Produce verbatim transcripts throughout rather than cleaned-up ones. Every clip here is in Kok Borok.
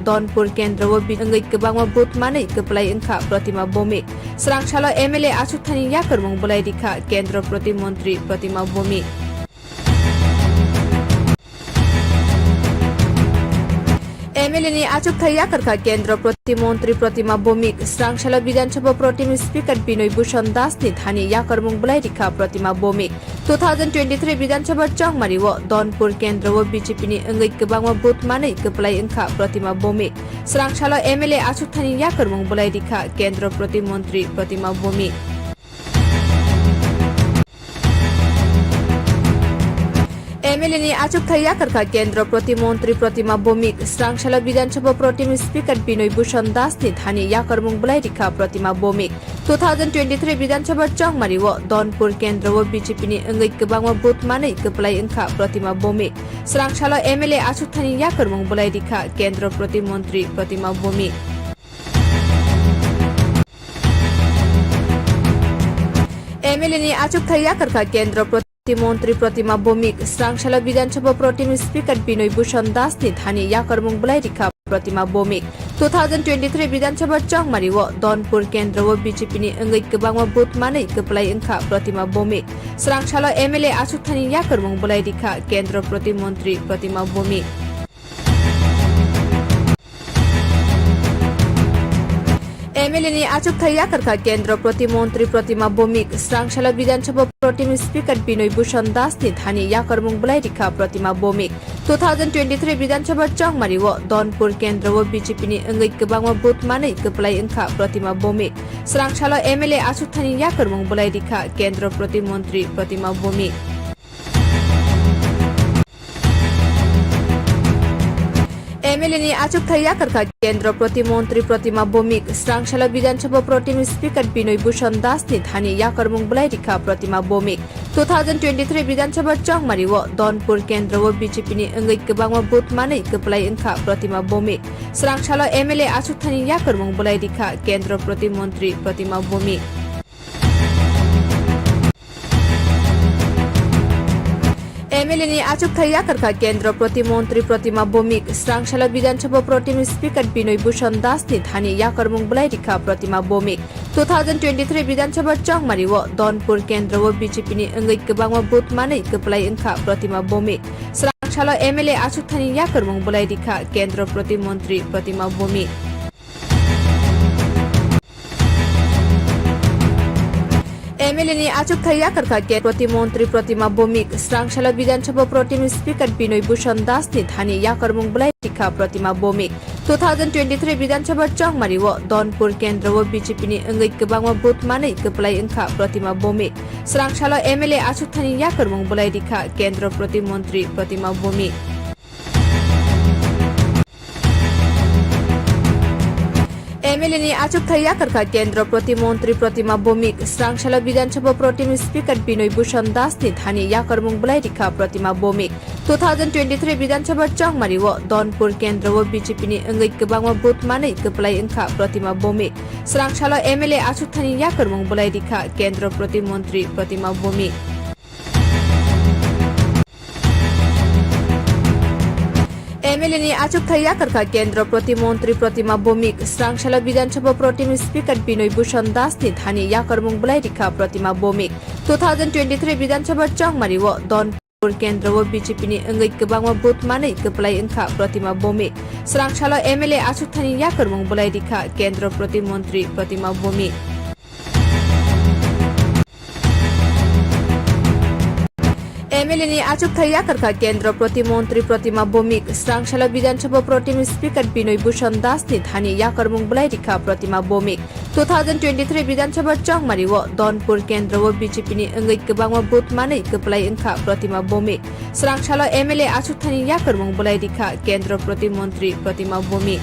Donpur kendro o bi-, wngwi kwbangma vote manwi kwplai wngkha Protima Bhowmik. Swrang salo M L A achukthani yakarmung bwlai rikha kendro protimontri Protima Bhowmik. M L A ni achukthai yakarkha kendro protimontri Protima Bhowmik. Swrang salo Bidhan Sabha pro tem speaker Binoy Bhushan Das ni thani yakarmung bwlai rikha Protima Bhowmik. Two thousand twenty-three Bidhan Sabha chongmari o Donpur kendro o B J P ni wngwi kwbangma vote manwi kwplai wngkha Protima Bhowmik. Swrang salo M L A achukthani yakarmung bwlai rikha kendro protimontri Protima Bhowmik. M L A ni achukthai yakarkha kendro protimontri Protima Bhowmik. Swrang salo Bidhan Sabha pro tem speaker Binoy Bhushan Das ni thani yakarmung bwlai rikha Protima Bhowmik. Two thousand twenty-three Bidhan Sabha chongmari o Donpur kendro o B J P ni wngwi kwbangma vote manwi kwplai wngkha Protima Bhowmik. Swrang salo M L A achukthani yakarmung bwlai rikha kendro protimontri Protima Bhowmik. M L A ni achukthai yakarkha kendro protimontri Protima Bhowmik. Swrang salo Bidhan Sabha pro tem speaker Binoy Bhushan Das ni thani yakarmung bwlai rikha Protima Bhowmik. Two thousand twenty-three Bidhan Sabha chongmari o Donpur kendro o B J P ni wngwi kwbangma vote manwi kwplai wngkha Protima Bhowmik. Swrang salo M L A achukthani yakarmung bwlai rikha kendro protimontri Protima Bhowmik. M L A ni achukthai yakarkha kendro protimontri Protima Bhowmik. Swrang salo Bidhan Sabha pro tem speaker Binoy Bhushan Das ni thani yakarmung bwlai rikha Protima Bhowmik. Two thousand twenty-three Bidhan Sabha chongmari o Donpur kendro o B J P ni wngwi kwbangma vote manwi kwplai wngkha Protima Bhowmik. Swrang salo M L A achukthani yakarmung bwlai rikha kendro protimontri Protima Bhowmik. M L A ni achukthai yakarkha kendro protimontri Protima Bhowmik. Swrang salo Bidhan Sabha pro tem speaker Binoy Bhushan Das ni thani yakarmung bwlai rikha Protima Bhowmik. Two thousand twenty-three Bidhan Sabha chongmari o Donpur kendro o B J P ni wngwi kwbangma vote manwi kwplai wngkha Protima Bhowmik. Swrang salo M L A achukthani yakarmung bwlai rikha kendro protimontri Protima Bhowmik. M L A ni achukthai yakarkha kendro protimontri Protima Bhowmik. Swrang salo Bidhan Sabha pro tem speaker Binoy Bhushan Das ni thani yakarmung bwlai rikha Protima Bhowmik. Two thousand twenty-three Bidhan Sabha chongmari o Donpur kendro o B J P ni wngwi kwbangma vote manwi kwplai wngkha Protima Bhowmik. Swrang salo M L A achukthani yakarmung bwlai rikha kendro protimontri Protima Bhowmik. M L A ni achukthai yakarkha ke protimontri Protima Bhowmik. Swrang salo Bidhan Sabha pro tem speaker Binoy Bhushan Das ni thani yakarmung bwlai rikha Protima Bhowmik. Two thousand twenty-three Bidhan Sabha chongmari o Donpur kendro o B J P ni wngwi kwbangma vote manwi kwplai wngkha Protima Bhowmik. Swrang salo M L A achukthani yakarmung bwlai rikha kendro protimontri Protima Bhowmik. M L A ni achukthai yakarkha kendro protimontri Protima Bhowmik. Swrang salo Bidhan Sabha pro tem speaker Binoy Bhushan Das ni thani yakarmung bwlai rikha Protima Bhowmik. Two thousand twenty-three Bidhan Sabha chongmari o Donpur kendro o B J P ni wngwi kwbangma vote manwi kwplai wngkha Protima Bhowmik. Swrang salo M L A achukthani yakarmung bwlai rikha kendro protimontri Protima Bhowmik. M L A ni achukthai yakarkha kendro protimontri Protima Bhowmik. Swrang salo Bidhan Sabha pro tem speaker Binoy Bhushan Das ni thani yakarmung bwlai rikha Protima Bhowmik. Two thousand twenty-three Bidhan Sabha chongmari o Donpur kendro o B J P ni wngwi kwbangma vote manwi kwplai wngkha Protima Bhowmik. Swrang salo M L A achukthani yakarmung bwlai rikha kendro protimontri Protima Bhowmik. M L A ni achukthai yakarkha kendro protimontri Protima Bhowmik. Swrang salo Bidhan Sabha pro tem speaker Binoy Bhushan Das ni thani yakarmung bwlai rikha Protima Bhowmik. Two thousand twenty-three Bidhan Sabha chongmari o Donpur kendro o B J P ni wngwi kwbangma vote manwi kwplai wngkha Protima Bhowmik. Swrang salo M L A achukthani yakarmung bwlai rikha kendro protimontri Protima Bhowmik.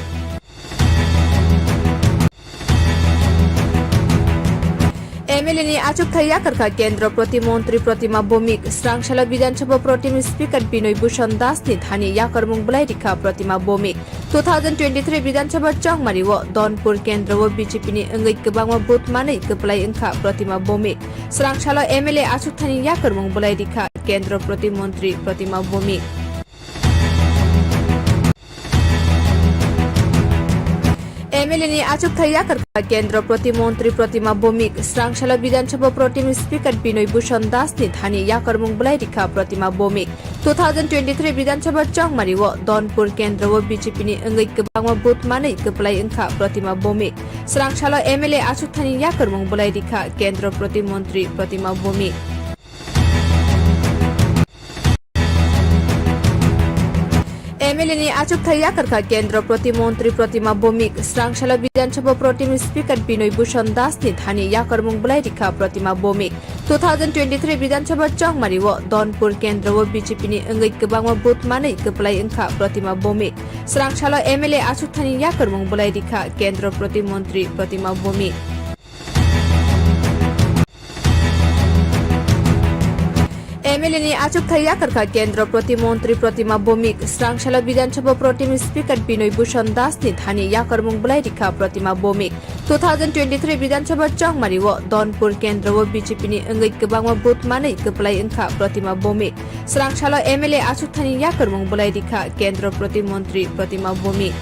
M L A ni achukthai yakarkha kendro protimontri Protima Bhowmik. Swrang salo Bidhan Sabha pro tem speaker Binoy Bhushan Das ni thani yakarmung bwlai rikha Protima Bhowmik. Two thousand twenty-three Bidhan Sabha chongmari o Donpur kendro o B J P ni wngwi kwbangma vote manwi kwplai wngkha Protima Bhowmik. Swrang salo M L A achukthani yakarmung bwlai rikha kendro protimontri Protima Bhowmik. M L A ni achukthai yakarkha Kendra Protimontri Protima Bhowmik, Srangsala Bidhan Sabha Pro Tem Speaker Binoy Bhushan Das ni thani yakarmung bwlai rikha Protima Bhowmik. Two thousand twenty-three Bidhan Sabha chongmari o Donpur Kendra o B J P ni wngwi kwbangma vote manwi kwplai wngkha Protima Bhowmik. Srangsala M L A achukthani yakarmung bwlai rikha Kendra Protimontri Protima Bhowmik. M L A ni achukthai yakarkha Kendra Protimontri Protima Bhowmik, Srangsala Bidhan Sabha Pro Tem Speaker Binoy Bhushan Das ni thani yakarmung bwlai rikha Protima Bhowmik. Two thousand twenty-three Bidhan Sabha chongmari o Donpur Kendra o B J P ni wngwi kwbangma vote manwi kwplai wngkha Protima Bhowmik. Srangsala M L A achukthani yakarmung bwlai rikha Kendra Protimontri Protima Bhowmik. M L A ni achukthai yakarkha Kendra Protimontri Protima Bhowmik, Srangsala Bidhan Sabha Pro Tem Speaker Binoy Bhushan Das ni thani yakarmung bwlai rikha Protima Bhowmik. Two thousand twenty-three Bidhan Sabha chongmari o Donpur Kendra o B J P ni wngwi kwbangma vote manwi kwplai wngkha Protima Bhowmik. Srangsala M L A achukthani yakarmung bwlai rikha Kendra Protimontri Protima Bhowmik.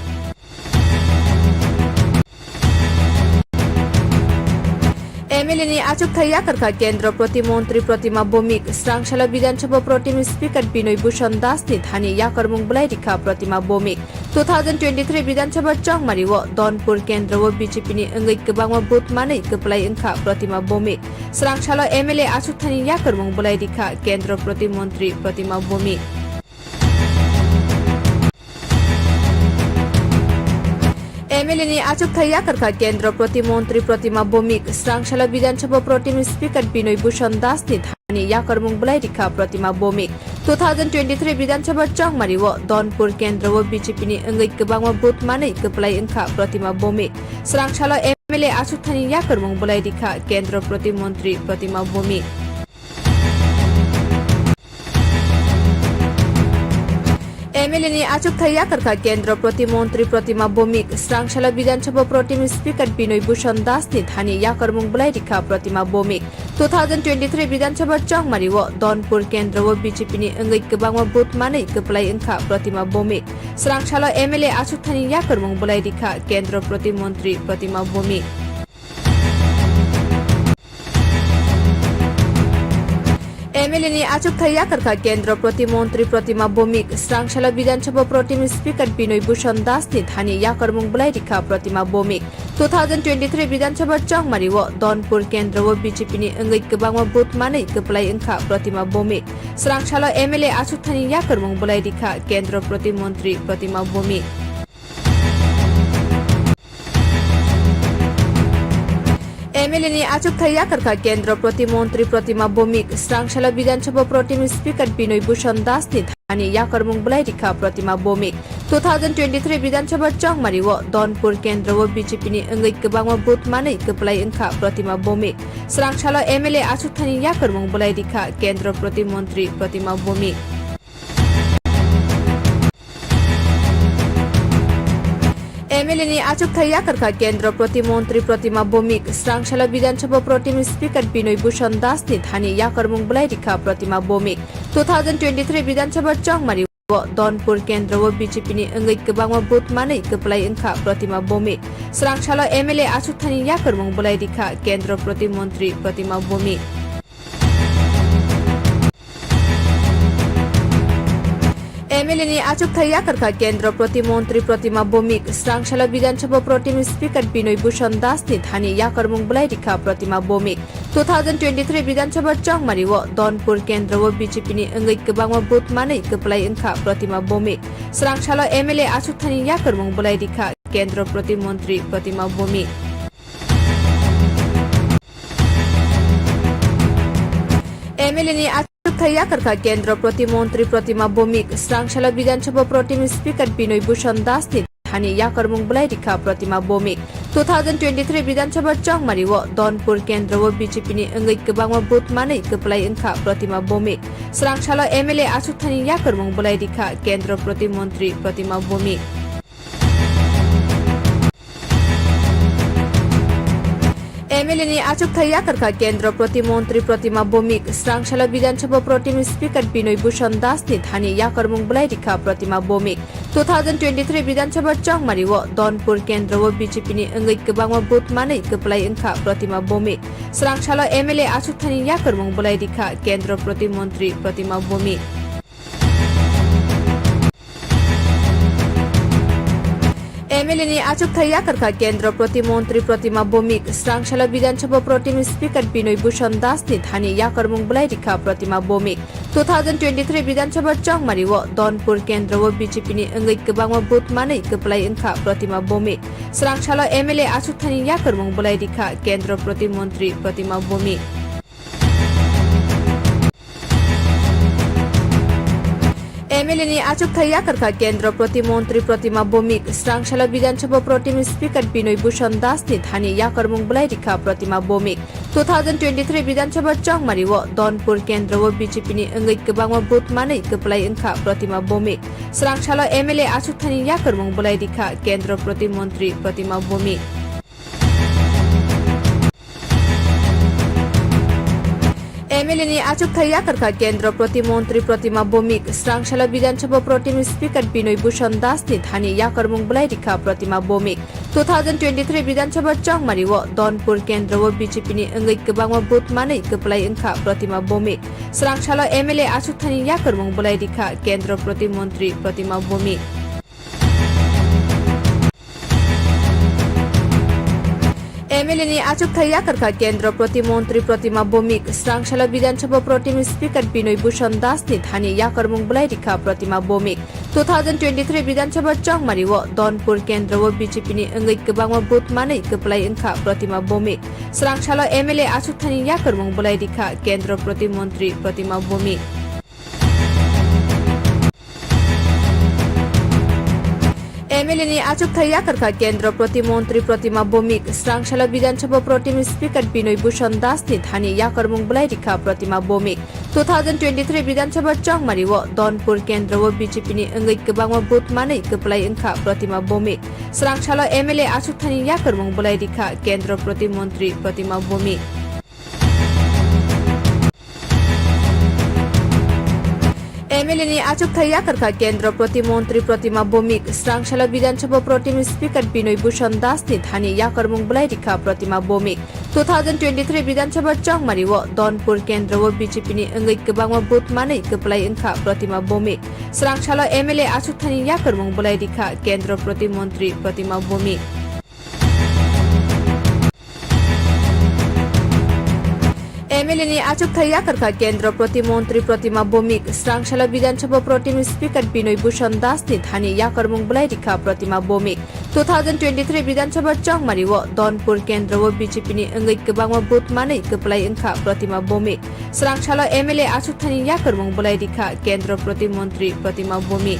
M L A ni achukthai yakarkha Kendra Protimontri Protima Bhowmik, Srangsala Bidhan Sabha Pro Tem Speaker Binoy Bhushan Das ni thani yakarmung bwlai rikha Protima Bhowmik. Two thousand twenty-three Bidhan Sabha chongmari o Donpur Kendra o B J P ni wngwi kwbangma vote manwi kwplai wngkha Protima Bhowmik. Srangsala M L A achukthani yakarmung bwlai rikha Kendra Protimontri Protima Bhowmik. M L A ni achukthai yakarkha Kendra Protimontri Protima Bhowmik, Srangsala Bidhan Sabha Pro Tem Speaker Binoy Bhushan Das ni thani yakarmung bwlai rikha Protima Bhowmik. Two thousand twenty-three Bidhan Sabha chongmari o Donpur Kendra o B J P ni wngwi kwbangma vote manwi kwplai wngkha Protima Bhowmik. Srangsala M L A achukthani yakarmung bwlai rikha Kendra Protimontri Protima Bhowmik. M L A ni achukthai yakarkha Kendra Protimontri Protima Bhowmik, Srangsala Bidhan Sabha Pro Tem Speaker Binoy Bhushan Das ni thani yakarmung bwlai rikha Protima Bhowmik. Two thousand twenty-three Bidhan Sabha chongmari o Donpur Kendra o B J P ni wngwi kwbangma vote manwi kwplai wngkha Protima Bhowmik. Srangsala M L A achukthani yakarmung bwlai rikha Kendra Protimontri Protima Bhowmik. M L A ni achukthai yakarkha Kendra Protimontri Protima Bhowmik, Srangsala Bidhan Sabha Pro Tem Speaker Binoy Bhushan Das ni thani yakarmung bwlai rikha Protima Bhowmik. Two thousand twenty-three Bidhan Sabha chongmari o Donpur Kendra o B J P ni wngwi kwbangma vote manwi kwplai wngkha Protima Bhowmik. Srangsala M L A achukthani yakarmung bwlai rikha Kendra Protimontri Protima Bhowmik. M L A ni achukthai yakarkha Kendra Protimontri Protima Bhowmik, Srangsala Bidhan Sabha Pro Tem Speaker Binoy Bhushan Das ni thani yakarmung bwlai rikha Protima Bhowmik. Two thousand twenty-three Bidhan Sabha chongmari o Donpur Kendra o B J P ni wngwi kwbangma vote manwi kwplai wngkha Protima Bhowmik. Srangsala M L A achukthani yakarmung bwlai rikha Kendra Protimontri Protima Bhowmik. M L A ni achukthai yakarkha Kendra Protimontri Protima Bhowmik, Srangsala Bidhan Sabha Pro Tem Speaker Binoy Bhushan Das ni thani yakarmung bwlai rikha Protima Bhowmik. Two thousand twenty-three Bidhan Sabha chongmari o Donpur Kendra o B J P ni wngwi kwbangma vote manwi kwplai wngkha Protima Bhowmik. Srangsala M L A achukthani yakarmung bwlai rikha Kendra Protimontri Protima Bhowmik. M L A ni achukthai yakarkha Kendra Protimontri Protima Bhowmik, Srangsala Bidhan Sabha Pro Tem Speaker Binoy Bhushan Das ni thani yakarmung bwlai rikha Protima Bhowmik. Two thousand twenty-three Bidhan Sabha chongmari o Donpur Kendra o B J P ni wngwi kwbangma vote manwi kwplai wngkha Protima Bhowmik. Srangsala M L A achukthani yakarmung bwlai rikha Kendra Protimontri Protima Bhowmik. M L A ni achukthai yakarkha Kendra Protimontri Protima Bhowmik, Srangsala Bidhan Sabha Pro Tem Speaker Binoy Bhushan Das ni thani yakarmung bwlai rikha Protima Bhowmik. Two thousand twenty-three Bidhan Sabha chongmari o Donpur Kendra o B J P ni wngwi kwbangma vote manwi kwplai wngkha Protima Bhowmik. Srangsala M L A achukthani yakarmung bwlai rikha Kendra Protimontri Protima Bhowmik. M L A ni achukthai yakarkha Kendra Protimontri Protima Bhowmik, Srangsala Bidhan Sabha Pro Tem Speaker Binoy Bhushan Das ni thani yakarmung bwlai rikha Protima Bhowmik. Two thousand twenty-three Bidhan Sabha chongmari o Donpur kendro o B J P ni wngwi kwbangma vote manwi kwplai wngkha Pratima Bhowmik. Swrang salo M L A achukthani yakarmung bwlai rikha kendro proti montri Pratima Bhowmik. M L A ni achukthai yakarkha kendro proti montri Pratima Bhowmik. Swrang salo Bidhan Sabha Pro Tem Speaker Binoy Bhushan Das ni thani yakarmung bwlai rikha Pratima Bhowmik. Two thousand twenty-three Bidhan Sabha chongmari o Donpur kendro o B J P ni wngwi kwbangma vote manwi kwplai wngkha Pratima Bhowmik. Swrang salo M L A achukthani yakarmung bwlai rikha kendro proti montri Pratima Bhowmik. M L A ni achukthai yakarkha kendro proti montri Pratima Bhowmik. Swrang salo Bidhan Sabha Pro Tem Speaker Binoy Bhushan Das ni thani yakarmung bwlai rikha Pratima Bhowmik. Two thousand twenty-three Bidhan Sabha chongmari o Donpur kendro o B J P ni wngwi kwbangma vote manwi kwplai wngkha Pratima Bhowmik. Swrang salo M L A achukthani yakarmung bwlai rikha kendro proti montri Pratima Bhowmik. M L A ni achukthai yakarkha kendro proti montri Pratima Bhowmik. Swrang salo Bidhan Sabha Pro Tem Speaker Binoy Bhushan Das ni thani yakarmung bwlai rikha Pratima Bhowmik. Two thousand twenty-three Bidhan Sabha chongmari o Donpur kendro o B J P ni wngwi kwbangma vote manwi kwplai wngkha Pratima Bhowmik. Swrang salo M L A achukthani yakarmung bwlai rikha kendro proti montri Pratima Bhowmik. M L A ni achukthai yakarkha kendro proti montri Pratima Bhowmik. Swrang salo Bidhan Sabha Pro Tem Speaker Binoy Bhushan Das ni thani yakarmung bwlai rikha Pratima Bhowmik. Two thousand twenty-three Bidhan Sabha chongmari o Donpur kendro o B J P ni wngwi kwbangma vote manwi kwplai wngkha Pratima Bhowmik. Swrang salo M L A achukthani yakarmung bwlai rikha kendro proti montri Pratima Bhowmik. M L A ni achukthai yakarkha kendro proti montri Pratima Bhowmik. Swrang salo Bidhan Sabha Pro Tem Speaker Binoy Bhushan Das ni thani yakarmung bwlai rikha Pratima Bhowmik. Two thousand twenty-three Bidhan Sabha chongmari o Donpur kendro o B J P ni wngwi kwbangma vote manwi kwplai wngkha Pratima Bhowmik. Swrang salo M L A achukthani yakarmung bwlai rikha kendro proti montri Pratima Bhowmik. M L A ni achukthai yakarkha kendro proti montri Pratima Bhowmik. Swrang salo Bidhan Sabha Pro Tem Speaker Binoy Bhushan Das ni thani yakarmung bwlai rikha Pratima Bhowmik. Two thousand twenty-three Bidhan Sabha chongmari o Donpur kendro o B J P ni wngwi kwbangma vote manwi kwplai wngkha Pratima Bhowmik. Swrang salo M L A achukthani yakarmung bwlai rikha kendro proti montri Pratima Bhowmik. M L A ni achukthai yakarkha kendro proti montri Pratima Bhowmik. Swrang salo Bidhan Sabha Pro Tem Speaker Binoy Bhushan Das ni thani yakarmung bwlai rikha Pratima Bhowmik. Two thousand twenty-three Bidhan Sabha chongmari o Donpur kendro o B J P ni wngwi kwbangma vote manwi kwplai wngkha Pratima Bhowmik. Swrang salo M L A achukthani yakarmung bwlai rikha kendro proti montri Pratima Bhowmik.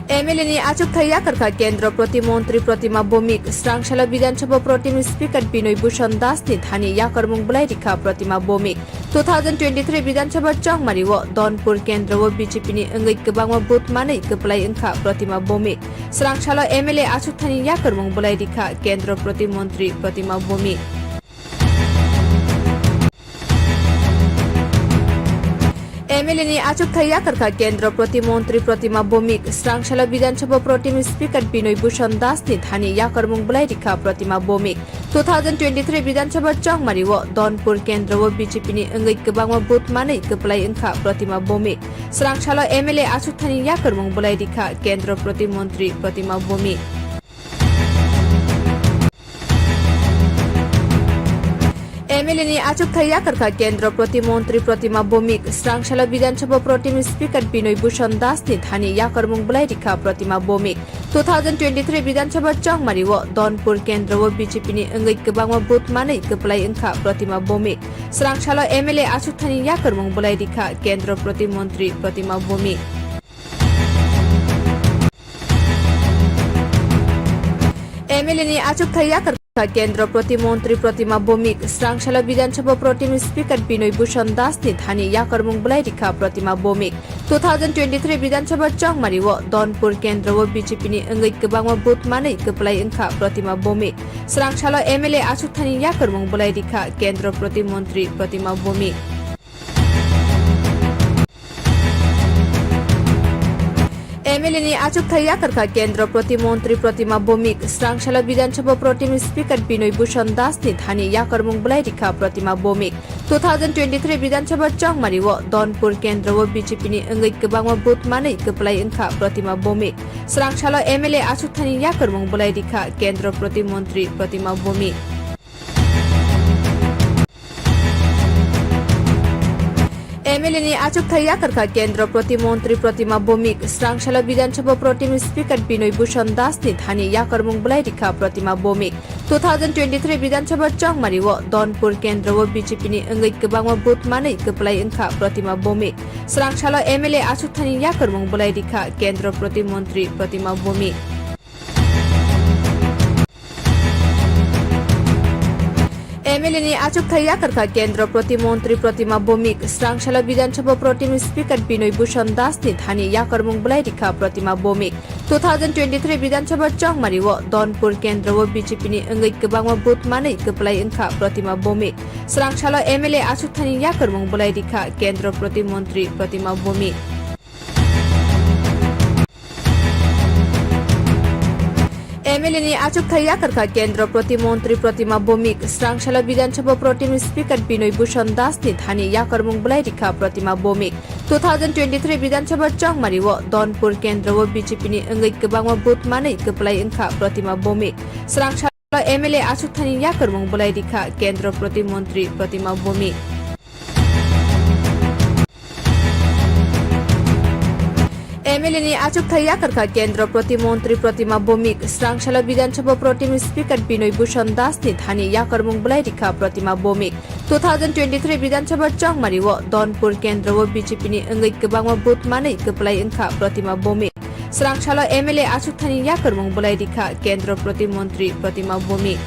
M L A ni achukthai yakarkha kendro proti montri Pratima Bhowmik. Swrang salo Bidhan Sabha Pro Tem Speaker Binoy Bhushan Das ni thani yakarmung bwlai rikha Pratima Bhowmik. Two thousand twenty-three Bidhan Sabha chongmari o Donpur kendro o B J P ni wngwi kwbangma vote manwi kwplai wngkha Pratima Bhowmik. Swrang salo M L A achukthani yakarmung bwlai rikha kendro proti montri Pratima Bhowmik. M L A ni achukthai yakarkha kendro proti montri Pratima Bhowmik. Swrang salo Bidhan Sabha Pro Tem Speaker Binoy Bhushan Das ni thani yakarmung bwlai rikha Pratima Bhowmik. Two thousand twenty-three Bidhan Sabha chongmari o Donpur kendro o B J P ni wngwi kwbangma vote manwi kwplai wngkha Pratima Bhowmik. Swrang salo M L A achukthani yakarmung bwlai rikha kendro proti montri Pratima Bhowmik. M L A ni achukthai yakarkha kendro proti montri Pratima Bhowmik. Swrang salo Bidhan Sabha Pro Tem Speaker Binoy Bhushan Das ni thani yakarmung bwlai rikha Pratima Bhowmik. Two thousand twenty-three Bidhan Sabha chongmari o Donpur kendro o B J P ni wngwi kwbangma vote manwi kwplai wngkha Pratima Bhowmik. Swrang salo M L A achukthani yakarmung bwlai rikha kendro proti montri Pratima Bhowmik. M L A ni achukthai yakarkha kendro proti montri Pratima Bhowmik. Swrang salo Bidhan Sabha Pro Tem Speaker Binoy Bhushan Das ni thani yakarmung bwlai rikha Pratima Bhowmik. Two thousand twenty-three Bidhan Sabha chongmari o Donpur kendro o B J P ni wngwi kwbangma vote manwi kwplai wngkha Pratima Bhowmik. Swrang salo M L A achukthani yakarmung bwlai rikha kendro proti montri Pratima Bhowmik. M L A ni achukthai yakarkha Kendra Proti Montri Protima Bhowmik, Srangsalo Bidhan Sabha Pro Tem Speaker Binoy Bhushan Das ni thani yakarmung bwlai rikha Protima Bhowmik. Two thousand twenty-three Bidhan Sabha chongmari o Donpur Kendra o B J P ni wngwi kwbangma booth manwi kwplai wngkha Protima Bhowmik. Srangsalo M L A achukthani yakarmung bwlai rikha Kendra Proti Montri Protima Bhowmik. M L A ni achukthai yakarkha Kendra Proti Montri Protima Bhowmik, Srangsalo Bidhan Sabha Pro Tem Speaker Binoy Bhushan Das ni thani yakarmung bwlai rikha Protima Bhowmik. Two thousand twenty-three Bidhan Sabha chongmari o Donpur Kendra o B J P ni wngwi kwbangma booth manwi kwplai wngkha Protima Bhowmik. Srangsalo M L A achukthani yakarmung bwlai rikha Kendra Proti Montri Protima Bhowmik. M L A ni achukthai yakarkha Kendra Proti Montri Protima Bhowmik, Srangsalo Bidhan Sabha Pro Tem Speaker Binoy Bhushan Das ni thani yakarmung bwlai rikha Protima Bhowmik. Two thousand twenty-three Bidhan Sabha chongmari o Donpur Kendra o B J P ni wngwi kwbangma booth manwi kwplai wngkha Protima Bhowmik. Srangsalo M L A achukthani yakarmung bwlai rikha Kendra Proti Montri Protima Bhowmik. M L A ni achukthai yakarkha Kendra Proti Montri Protima Bhowmik, Srangsalo Bidhan Sabha Pro Tem Speaker Binoy Bhushan Das ni thani yakarmung bwlai rikha Protima Bhowmik. Two thousand twenty-three Bidhan Sabha chongmari o Donpur Kendra o B J P ni wngwi kwbangma booth manwi kwplai wngkha Protima Bhowmik. Srangsalo M L A achukthani yakarmung bwlai rikha Kendra Proti Montri Protima Bhowmik. M L A ni achukthai yakarkha Kendra Proti Montri Protima Bhowmik, Srangsalo Bidhan Sabha Pro Tem Speaker Binoy Bhushan Das ni thani yakarmung bwlai rikha Protima Bhowmik. Two thousand twenty-three Bidhan Sabha chongmari o Donpur Kendra o B J P ni wngwi kwbangma booth manwi kwplai wngkha Protima Bhowmik. Srangsalo M L A achukthani yakarmung bwlai rikha Kendra Proti Montri Protima Bhowmik.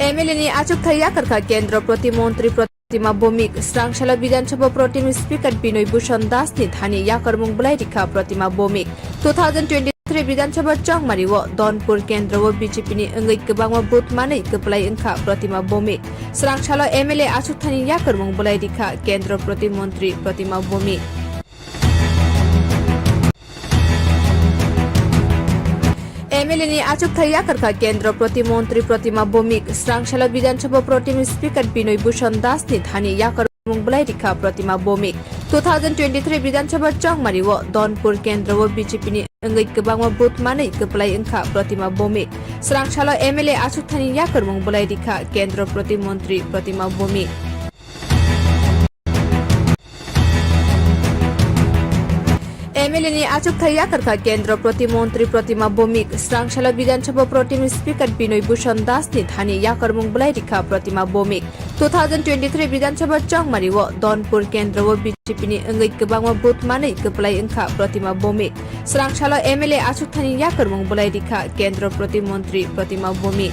M L A ni achukthai yakarkha Kendra Proti Montri Protima Bhowmik, Srangsalo Bidhan Sabha Pro Tem Speaker Binoy Bhushan Das ni thani yakarmung bwlai rikha Protima Bhowmik. Two thousand twenty-three Bidhan Sabha chongmari o Donpur Kendra o B J P ni wngwi kwbangma booth manwi kwplai wngkha Protima Bhowmik. Srangsalo M L A achukthani yakarmung bwlai rikha Kendra Proti Montri Protima Bhowmik. M L A ni achukthai yakarkha Kendra Proti Montri Protima Bhowmik, Srangsalo Bidhan Sabha Pro Tem Speaker Binoy Bhushan Das ni thani yakarmung bwlai rikha Protima Bhowmik. Two thousand twenty-three Bidhan Sabha chongmari o Donpur Kendra o B J P ni wngwi kwbangma booth manwi kwplai wngkha Protima Bhowmik. Srangsalo M L A achukthani yakarmung bwlai rikha Kendra Proti Montri Protima Bhowmik. M L A ni achukthai yakarkha Kendra Proti Montri Protima Bhowmik, Srangsalo Bidhan Sabha Pro Tem Speaker Binoy Bhushan Das ni thani yakarmung bwlai rikha Protima Bhowmik. Two thousand twenty-three Bidhan Sabha chongmari o Donpur Kendra o B J P ni wngwi kwbangma booth manwi kwplai wngkha Protima Bhowmik. Srangsalo M L A achukthani yakarmung bwlai rikha Kendra Proti Montri Protima Bhowmik.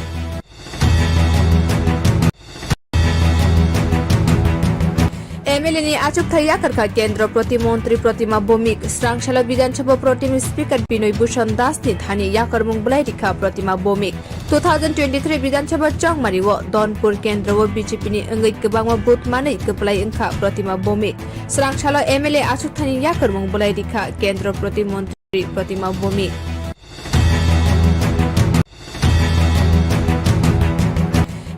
M L A ni achukthai yakarkha Kendra Proti Montri Protima Bhowmik, Srangsalo Bidhan Sabha Pro Tem Speaker Binoy Bhushan Das ni thani yakarmung bwlai rikha Protima Bhowmik. Two thousand twenty-three Bidhan Sabha chongmari o Donpur Kendra o B J P ni wngwi kwbangma booth manwi kwplai wngkha Protima Bhowmik. Srangsalo M L A achukthani yakarmung bwlai rikha Kendra Proti Montri Protima Bhowmik.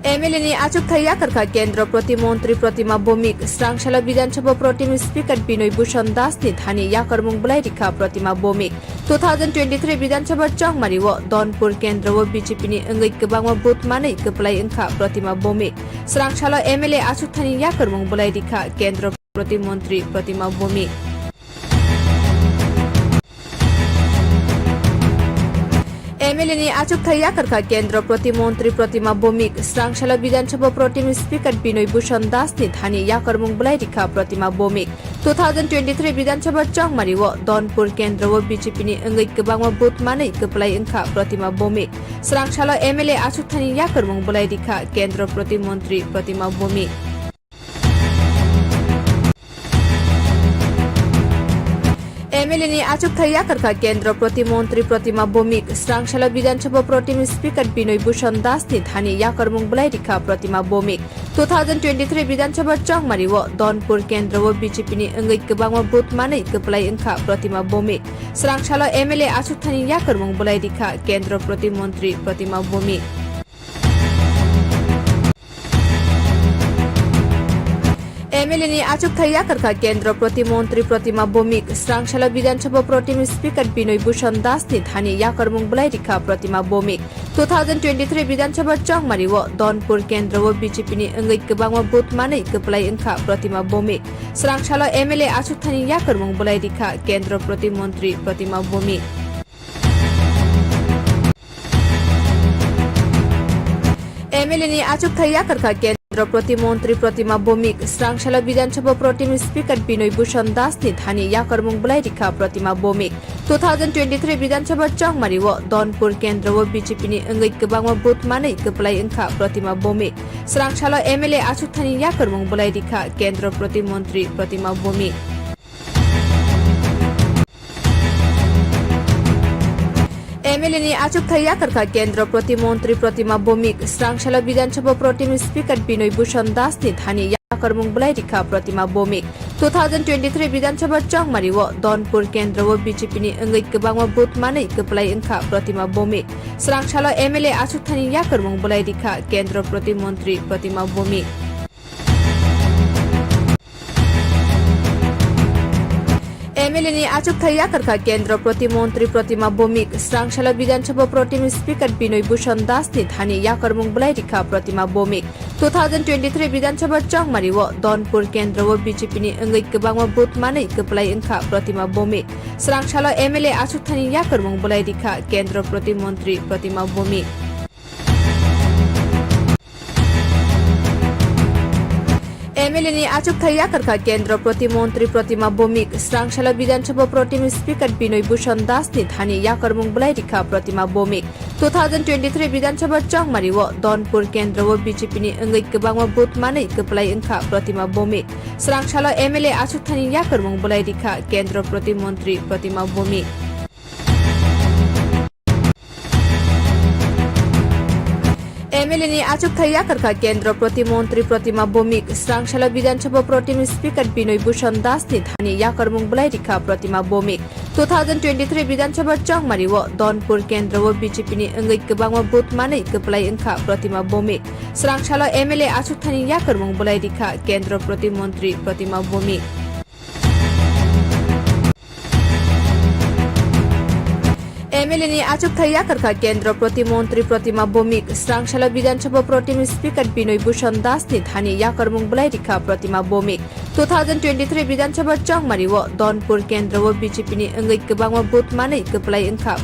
M L A ni achukthai yakarkha Kendra Proti Montri Protima Bhowmik, Srangsalo Bidhan Sabha Pro Tem Speaker Binoy Bhushan Das ni thani yakarmung bwlai rikha Protima Bhowmik. Two thousand twenty-three Bidhan Sabha chongmari o Donpur Kendra o B J P ni wngwi kwbangma booth manwi kwplai wngkha Protima Bhowmik. Srangsalo M L A achukthani yakarmung bwlai rikha Kendra Proti Montri Protima Bhowmik. M L A ni achukthai yakarkha Kendra Proti Montri Protima Bhowmik, Srangsalo Bidhan Sabha Pro Tem Speaker Binoy Bhushan Das ni thani yakarmung bwlai rikha Protima Bhowmik. Two thousand twenty-three Bidhan Sabha chongmari o Donpur Kendra o B J P ni wngwi kwbangma booth manwi kwplai wngkha Protima Bhowmik. Srangsalo M L A achukthani yakarmung bwlai rikha Kendra Proti Montri Protima Bhowmik. M L A ni achukthai yakarkha Kendra Protimontri Protima Bhowmik, Srangsalo Bidhan Sabha Pro Tem Speaker Binoy Bhushan Das ni thani yakarmung bwlai rikha Protima Bhowmik. Two thousand twenty-three Bidhan Sabha Chongmari o Donpur Kendra o B J P ni wngwi kwbangma vote manwi kwplai wngkha Protima Bhowmik. Srangsalo M L A achukthani yakarmung bwlai rikha Kendra Protimontri Protima Bhowmik. M L A ni achukthai yakarkha Kendra Protimontri Protima Bhowmik, Srangsalo Bidhan Sabha Pro Tem Speaker Binoy Bhushan Das ni thani yakarmung bwlai rikha Protima Bhowmik. Two thousand twenty-three Bidhan Sabha Chongmari o Donpur Kendra o B J P ni wngwi kwbangma vote manwi kwplai wngkha Protima Bhowmik. Srangsalo M L A achukthani yakarmung bwlai rikha Kendra Protimontri Protima Bhowmik. M L A ni achukthai yakarkha Kendra Protimontri Protima Bhowmik, Srangsalo Bidhan Sabha Pro Tem Speaker Binoy Bhushan Das ni thani yakarmung bwlai rikha Protima Bhowmik. Two thousand twenty-three Bidhan Sabha Chongmari o Donpur Kendra o B J P ni wngwi kwbangma vote manwi kwplai wngkha Protima Bhowmik. Srangsalo M L A achukthani yakarmung bwlai rikha Kendra Protimontri Protima Bhowmik. M L A ni achukthai yakarkha Kendra Protimontri Protima Bhowmik, Srangsalo Bidhan Sabha Pro Tem Speaker Binoy Bhushan Das ni thani yakarmung bwlai rikha Protima Bhowmik. Two thousand twenty-three Bidhan Sabha Chongmari o Donpur Kendra o B J P ni wngwi kwbangma vote manwi kwplai wngkha Protima Bhowmik. Srangsalo M L A achukthani yakarmung bwlai rikha Kendra Protimontri Protima Bhowmik. M L A ni achukthai yakarkha Kendra Protimontri Protima Bhowmik, Srangsalo Bidhan Sabha Pro Tem Speaker Binoy Bhushan Das ni thani yakarmung bwlai rikha Protima Bhowmik. Two thousand twenty-three Bidhan Sabha Chongmari o Donpur Kendra o B J P ni wngwi kwbangma vote manwi kwplai wngkha Protima Bhowmik. Srangsalo M L A achukthani yakarmung bwlai rikha Kendra Protimontri Protima Bhowmik. M L A ni achukthai yakarkha Kendra Protimontri Protima Bhowmik, Srangsalo Bidhan Sabha Pro Tem Speaker Binoy Bhushan Das ni thani yakarmung bwlai rikha Protima Bhowmik. Two thousand twenty-three Bidhan Sabha Chongmari o Donpur Kendra o B J P ni wngwi kwbangma vote manwi kwplai wngkha Protima Bhowmik. Srangsalo M L A achukthani yakarmung bwlai rikha Kendra Protimontri Protima Bhowmik. M L A ni achukthai yakarkha Kendra Protimontri Protima Bhowmik, Srangsalo Bidhan Sabha Pro Tem Speaker Binoy Bhushan Das ni thani yakarmung bwlai rikha Protima Bhowmik. Two thousand twenty-three Bidhan Sabha Chongmari o Donpur Kendra o B J P ni wngwi kwbangma vote manwi kwplai wngkha Protima Bhowmik. Srangsalo M L A achukthani yakarmung bwlai rikha Kendra Protimontri Protima Bhowmik. M L A ni achukthai yakarkha Kendra Protimontri Protima Bhowmik, Srangsalo Bidhan Sabha Pro Tem Speaker Binoy Bhushan Das ni thani yakarmung bwlai rikha Protima Bhowmik. Two thousand twenty-three Bidhan Sabha Chongmari o Donpur Kendra o B J P ni wngwi kwbangma vote manwi kwplai wngkha